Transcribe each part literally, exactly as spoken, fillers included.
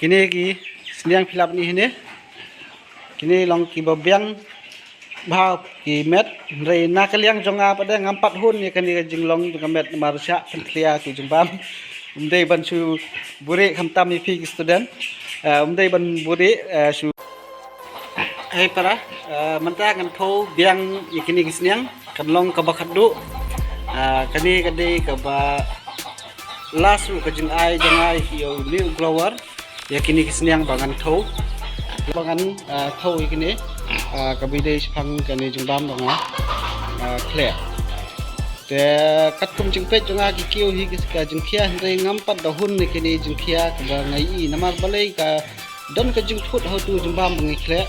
Kine ki sniang phi lah ban i hangne. Kine long kiba biang bha ki met, hynrei na ka liang jong nga pat de ngam pat hun ïa kane ka jinglong jong ka met namar shah pynthlia ki jingbam. Ym dei ban shu buhrieh khamtam ïa phi ki student. Eh, ym dei ban buhrieh, eh, shu. Hei para, eh, mynta ngan thew biang ïa kine ki sniang, kan long kaba khatduh. Eh, kane ka dei kaba last ruh ka jingai jong nga ïa ki, ïa une u grower, ïa kine ki sniang ba ngan thew. Ba ngan, eh, thew ïa kine, eh, kaba ïadei shaphang kane jingbam ba nga, eh, khleh. Te katkum jingpeit jong nga ki kiew hi ka jingkhia, hynrei ngam pat da hun ïa kine jingkhia kaba nga ïohi namar balei ka don ka jingthut ha utu u jingbam ba ngi khleh.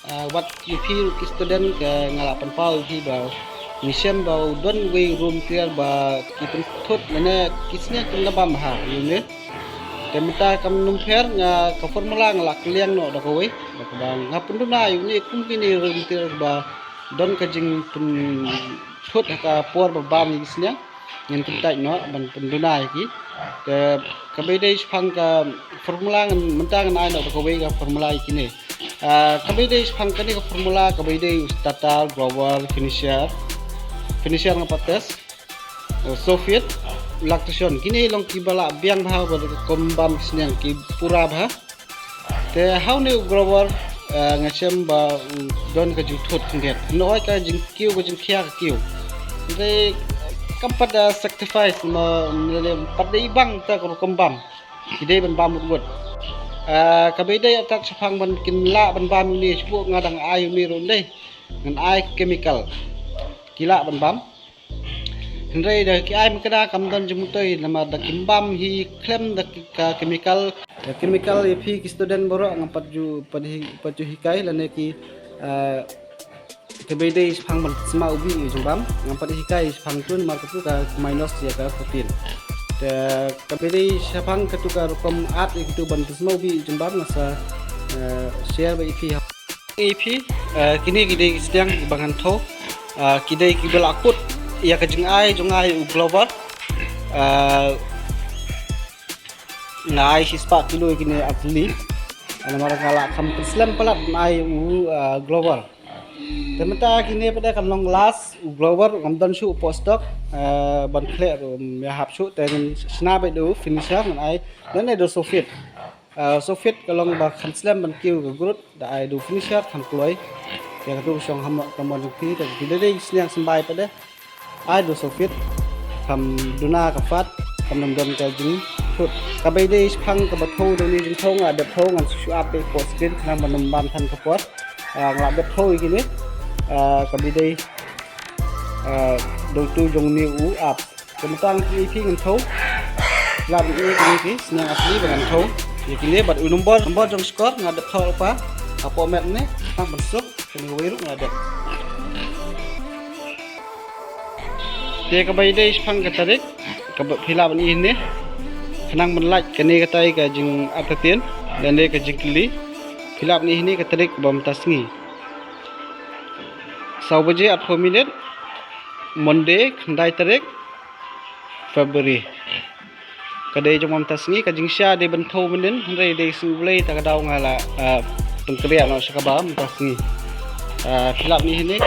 Ah, wat ïa phi ruh ki student ka nga la pynpaw ïa phi ba ngi shem ba u don uwei u riewmyntir ba ki pynthut lane ki sniang kim da bam bha ïa une. Te mynta kam nym pher nga ka formula nga la kylliang noh da kawei, da kaba nga pynduna ïa une kum kine riewmyntir ba don ka jingpynthut ha ka por ba bam ïa ki sniang. Ngan kyntait noh ban pynduna ïa ki. Te kaba ïadei shaphang ka formula ngan, mynta ngan ai noh da kawei ka formula ïa kine. Ah, kaba ïadei shaphang kane ka formula kaba ïadei u starter, grower, finisher. Finisher nga pat test. Uh, sofit, lactation. Kine long kiba lah biang bha ba kum bam sniang ki pura bha. Te ha une u grower, eh, nga shem ba u don ka jingthut khyndiat. Hynrei ka jingkiew ka jingkhia ka kiew. Hynrei kam pat da sacrifice ma, ma pat da i bang ta ka rukom bam. Ki dei ban bam wut wut. Eh, kaba ïadei atat shaphang ban kin lah ban bam une shu nga dang ai une ruh dei. Ngan ai chemical. Ki lah ban bam. Hynrei da ki ai mynta kam don jingmyntoi namar da kim bam hi khlem da ki, ka chemical. Da chemical ïa phi ki student baroh ngam pat ju, pat hi, pat ju hikai lane ki, eh, kaba ïadei shaphang ban sma u bih ïa u jingbam. Ngam pat hikai shaphang tu namar katu ka minus ïa ka protein. Te kaba ïadei shaphang katu ka rukom art ïa kitu ban sma u bih ïa u jingbam nga sa, eh, share bad ïa phi. Ïa phi, eh, kine ki dei ki sniang kiba ngan thew. Eh, ki dei kiba la kut ïa ka jingai jong nga ïa u grower. Eh, nga ai shispah kilo ïa kine artylli. Namar nga la kham pynslem palat ban ai u, eh, grower. Te mynta kine pat de kan long last u grower ngam don shuh u pot stock, eh, ban khleh ruh ym ïahap shuh te ngan shna beit da u finisher ngan ai. Nane da u sofit. Eh, sofit ka long ba kan slem ban kiew ka grut. Da ai da u finisher kham kloi. Ïa katu ka shong ha mo-, ka mon jong phi, te phi dei dei sniang symbai pat de. Ai da u sofit kham duna ka fat, kham dang don ka jingthut. Kaba ïadei shaphang kaba thew da une jingthew nga dep thew ngan shu ap beit hapoh screen khnang ba nym bam than ka por. Ah, nga la dep thew ïa kine. Ah, kaba ïadei, ah, da utu jong une u ap. Te mynta ngan pyni ïa phi ngan thew. Lada ïa kine ki sniang asli ba ngan thew. Ïa kine bad u nombor, nombor jong skor nga dep thew lypa. Hapoh met ne, tang ban suk, kane kawei ruh nga dep. Te kaba ïadei shaphang ka tarik, kaba phi lah ban i ne. Khnang ban lait kane katai ka jingartatien, lane ka jingkylli. Phi lah ban i ne ka tarik kaba mynta sngi. Saw baje arphew minit, Monday, khyndai tarik February. Ka dei jong mynta sngi, ka jingshisha dei ban thew mynnin, hynrei dei sngi U Blei ta ka daw nga la, ah, pynkhreh noh sha kaba mynta sngi. Ah, phi lah ban i ne.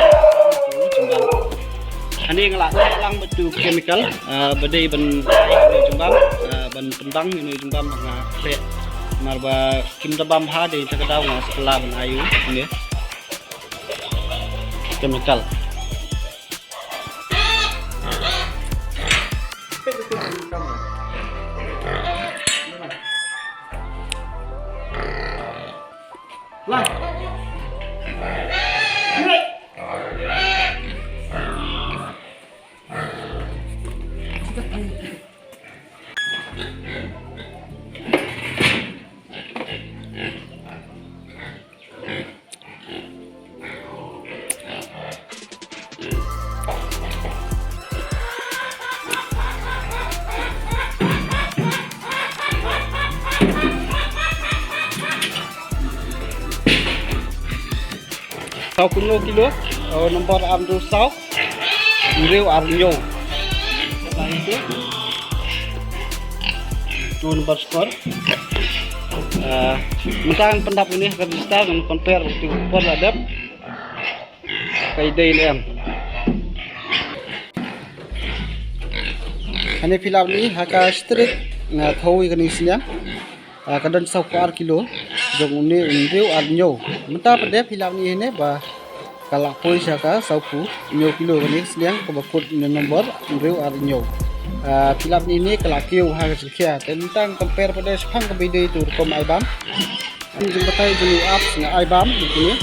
Hangne nga la khleh lang bad utu chemical, ah, ba dei ban, ah, jingbam, ah, ban pynbang ïa une u jingbam ba nga khleh. Namar ba kim da bam bha dei ta ka daw nga sa kylla ban ai u ne. Chemical. Saw kunu kilo, oh, nombor arphew saw, hynriew arphew hynñiew. Lah itu. Tu nombor skor. Ah, mynta ngan pyndap ïa une ha ka register, ngan compare bad katu ka por la dep. Ka dei ne em. Hangne phi lah ban i ha ka street nga thew ïa kane ka sniang. Ah, ka don sawphew ar kilo jong une u hynriew ar hynñiew. Mynta pat de phi lah ban i hangne ba ka la poi sha ka sawphew hynñiew kilo kane ka sniang kaba kut ne nombor hynriew ar hynñiew. Ah, phi lah ban i hangne ka la kiew ha ka jingkhia. Te mynta ngan compare pat de shaphang kaba ïadei bad u rukom ai bam. Jingbatai jong u apps nga ai bam ïa kine.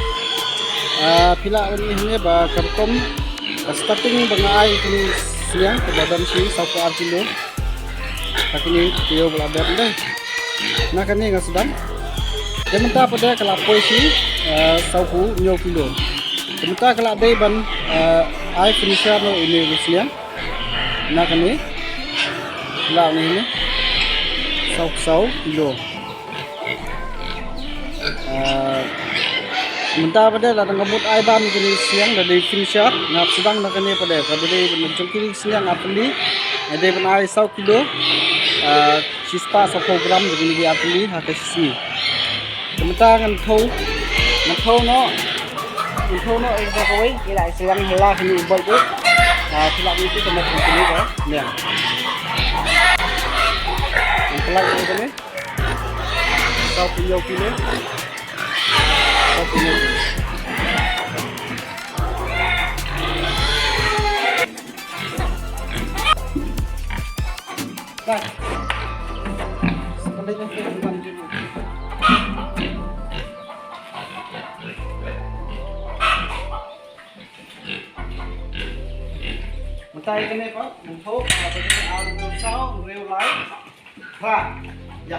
Ah, phi lah ban i hangne ba ka rukom, ka starting ba nga ai kine sniang kaba don shi sawphew ar kilo. Ka kine kiew ba la dep de. Na kane nga sdang. Te mynta pat de ka la poi shi, ah, sawphew hynñiew kilo. Te mynta ka la dei ban, ah, ai finisher noh ïa une u sniang. Na kane. Phi lah ban i hangne. Sawphew saw kilo. Ah, mynta pat de lada nga mut ai bam kine ki sniang da dei finisher, nga hap sdang na kane pat de, kaba dei ban jong kine ki sniang nga pynlih, nga dei ban ai saw kilo, ah, shispah sawphew gram da kine ki ar tylli ha ka shisngi. Te mynta ngan thew, ngan thew noh, ngan thew noh ïa kawei, ïa la sniang hala kine u bol tu, ah, phi lah ban i tu ka met kine ka sniang. Ngan pynlait ïa kane. Sawphew hynñiew kilo. Sawphew hynñiew kilo. Bye. Mynta ïa kane pat, ngan thew, ah, ba kane ar hynñiew saw, hynriew lai phra. Ïa.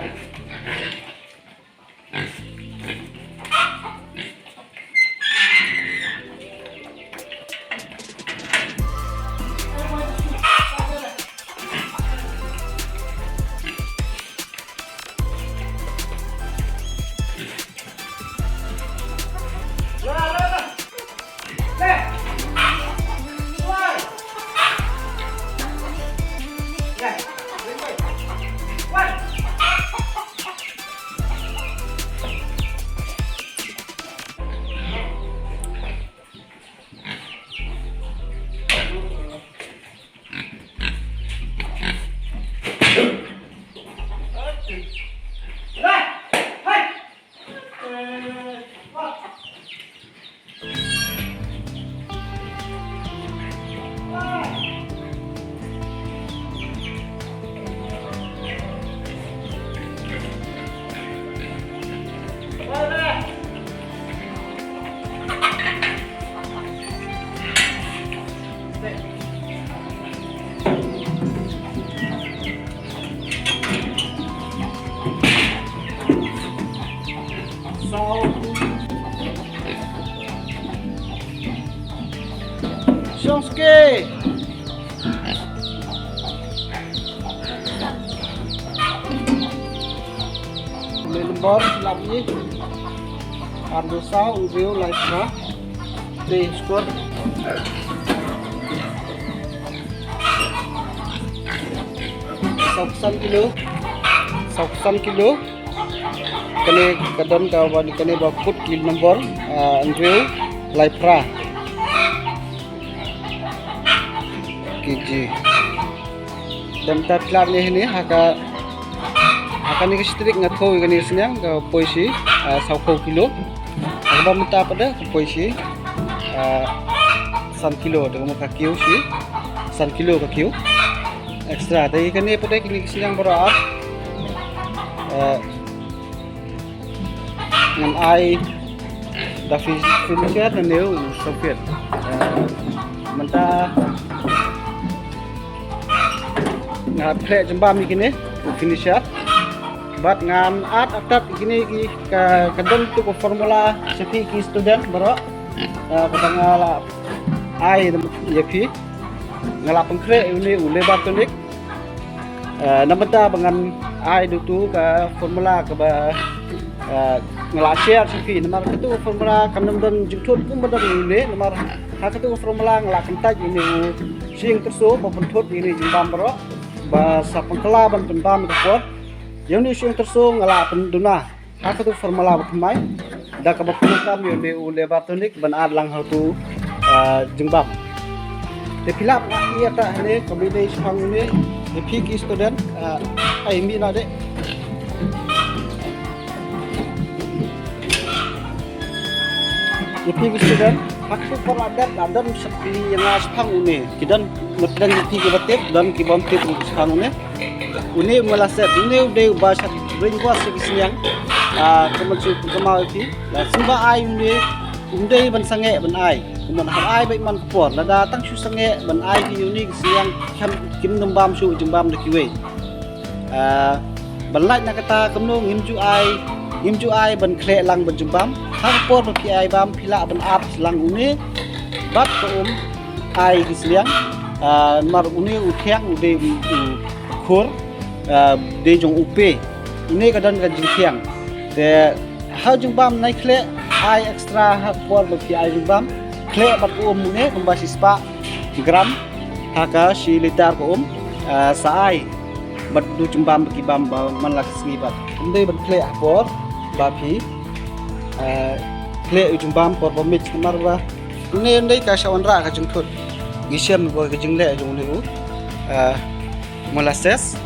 Shongske. Nombor lap ni. Ardo saw, hynriew lai phra. Te score. Sawphew san kilo. Sawphew san kilo. Kane ka don kaba kane ba kut ki nombor, ah, hynriew lai phra. K G. Te mynta phi lah ban i hangne ha ka, ha kane ka street nga thew ïa kane ka sniang ka poi shi, ah, sawphew kilo. Ha kaba mynta pat de ka poi shi, ah, san kilo, te ka mut ka kiew shi san kilo ka kiew. Extra te ïa kane pat de kine ki sniang baroh ar, ah, ngan ai da fi-, finisher nangne u sohkit. Eh, mynta nga khreh jingbam ïa kine u finisher. Bad ngan add atat ïa kine ki ka, ka don tu ka formula sha phi ki student baroh. Eh, kaba nga la ai ïa phi. Nga la pynkhreh ïa une u Labour Tonic. Eh, na bynta ba ngan ai da utu ka formula kaba, eh, nga la share sha phi, namar katu ka formula kam don jingthut kumba don ïa une, namar ha katu ka formula nga la kyntait ïa une u shyieng tyrso ba pynthut ïa une jingbam baroh ba sa pynkylla ban pynbam ka por. Ïa une u shyieng tyrso nga la pynduna ha katu formula ba thymmai da kaba pyndonkam ïa une u labour tonic ban add lang ha utu, ah, jingbam. Te phi lah ban ïa ta hane kaba ïadei shaphang une, ïa phi ki student, ah, ai mi na de. Ïa phi ki student, ha ka por la dep la don sa phi ïa nga shaphang une. Ki don, nga pdeng ïa phi kiba tip, don ki bym tip shaphang une. Une u molasses, une u dei uba shah brainwash ïa ki sniang. Ah, kumno shu kynmaw ïa phi. La shu ba ai une, um dei ban sangeh ban ai. Kumno hap ai ba man ka por. Lada tang shu sangeh ban ai phi une ki sniang, kim, kim nym bam shuh jingbam da kiwei. Ah, ban lait na kata kumno ngim ju ai, ngim ju ai ban khleh lang bad jingbam. Ha ka por ba phi ai bam phi lah ban ap lang une bad ka um ai ki sliang. Ah, namar une u thiang u dei u khur, ah, dei jong u pe. Une ka don ka jingthiang. Te ha jingbam nai khleh ai extra ha ka por ba phi ai jingbam. Khleh bad ka um une kumba shispah gram ha ka shi litar ka um, ah, sa ai. Bad du jingbam ba ki bam ba man la ka sngi bad. Ym dei ban khleh ha por ba phi, ah, khleh u jingbam por ba mix namar ba une ym dei ka shah wanrah ka jingthut. Ngi shem ba ka jingleh jong une u, ah, molasses.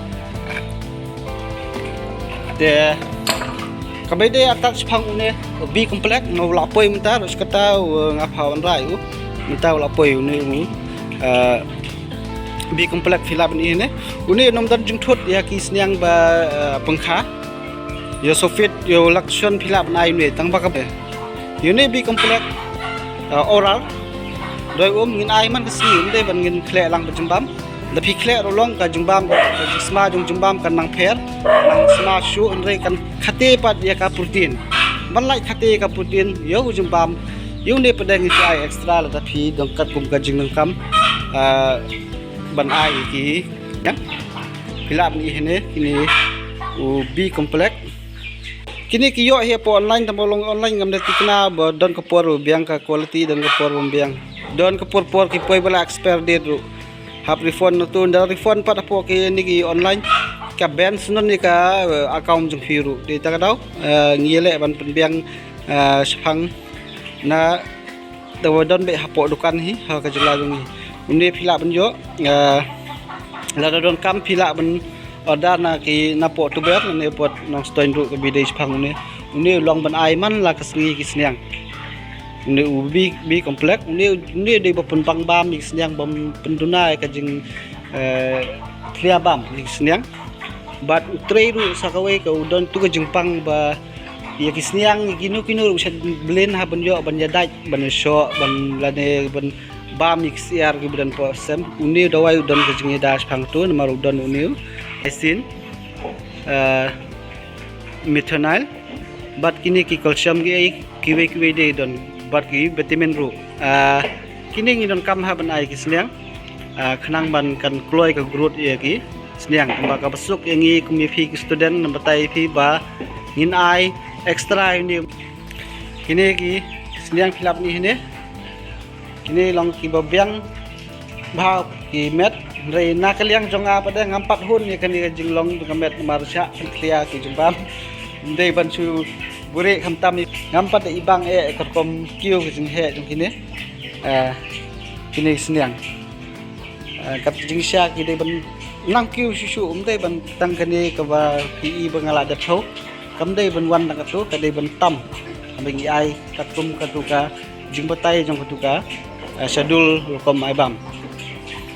Te kaba ïadei atat shaphang une B complex nga u la poi mynta, ruh kata u nga pha wanrah u mynta u la poi une u, ah, B complex phi lah ban ïohi ne. Une ym don jingthut ïa ki sniang ba, ah, pangkha. Ïa sofit ïa u lakshon phi lah ban ai une tang ba ka be. Ïa une B complex, ah, oral. Doi um ngin ai man ka sngi ym dei ban ngin khleh lang bad jingbam. Da phi khleh ruh long ka jingbam, ka jingsma jong jingbam kan nang pher, nang sma shuh hynrei kan khate pat ïa ka protein. Ban lait khate ïa ka protein ïa u jingbam. Ïa une pat dang phi ai extra lada phi don katkum ka jingdonkam, ah, ban ai ki, ïa. Phi lah ban ïohi ne kine u B complex. Kine ki ïoh hi hapoh online, tang ba long online ngam da tikna ba don ka por ba biang ka quality, don ka por ba biang. Don ka por por ki poi ba la expire date ruh. Hap refund na tu, da refund pat hapoh kine ki online. Ka ban snoh ïa ka, eh, account jong phi ruh. Dei ta ka daw, eh, ngi leh ban pynbiang, eh, shaphang na da wa don beit hapoh dukan hi ha ka jylla jong ngi. Une phi lah ban ïoh, eh, lada donkam phi lah ban order na ki napoh Tuber ne pud Nongstoiñ ruh kaba ïadei shaphang une. Une long ban ai man la ka sngi ki sniang. Une u B, B complex, une, une dei ba pynbang bam ïa ki sniang, bam pynduna ïa ka jing, eh, thlia bam ïa ki sniang. Bad u trei ruh sa kawei ka u don tu ka jingpang ba ïa ki sniang ïa kino kino ruh sha blin ha ban ïoh ban ïadait ban ïashoh ban lane ban bam ïa ki syiar kiba don poh sem. Une u dawai u don ka jingïada shaphang tu namar u don une u lysine, eh, methanol bad kine ki calcium ki ei kiwei kiwei dei don bad ki vitamin ruh. Ah, kine ngi donkam ha ban ai ki sniang. Ah, khnang ban kan kloi ka growth ïa ki sniang. Kumba kaba suk ïa ngi kum ïa phi ki student, nang batai ïa phi ba ngin ai extra ïa une. Kine ki sniang phi lah ban ïohi ne. Kine long kiba biang bha ki met, hynrei na ka liang jong nga pat de ngam pat hun ïa kane ka jinglong jong ka met namar shah pynkhlia ki jingbam. Ym dei ban shu buhrieh khamtam, ngam pat de i bang eh ka rukom kiew ka jingheh jong kine. Eh, kine ki sniang. Eh, kat jingshisha ki dei ban nang kiew shuh shuh, ym dei ban tang kane kaba phi i ba nga la dep thew. Kam dei ban wan tang katu, ka dei ban tam. Haba ngi ai katkum katu ka jingbatai jong katu ka, eh, schedule rukom ai bam.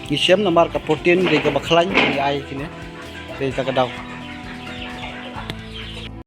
Ngi shem namar ka protein dei kaba khlaiñ ngi ai kine. Dei ta ka daw.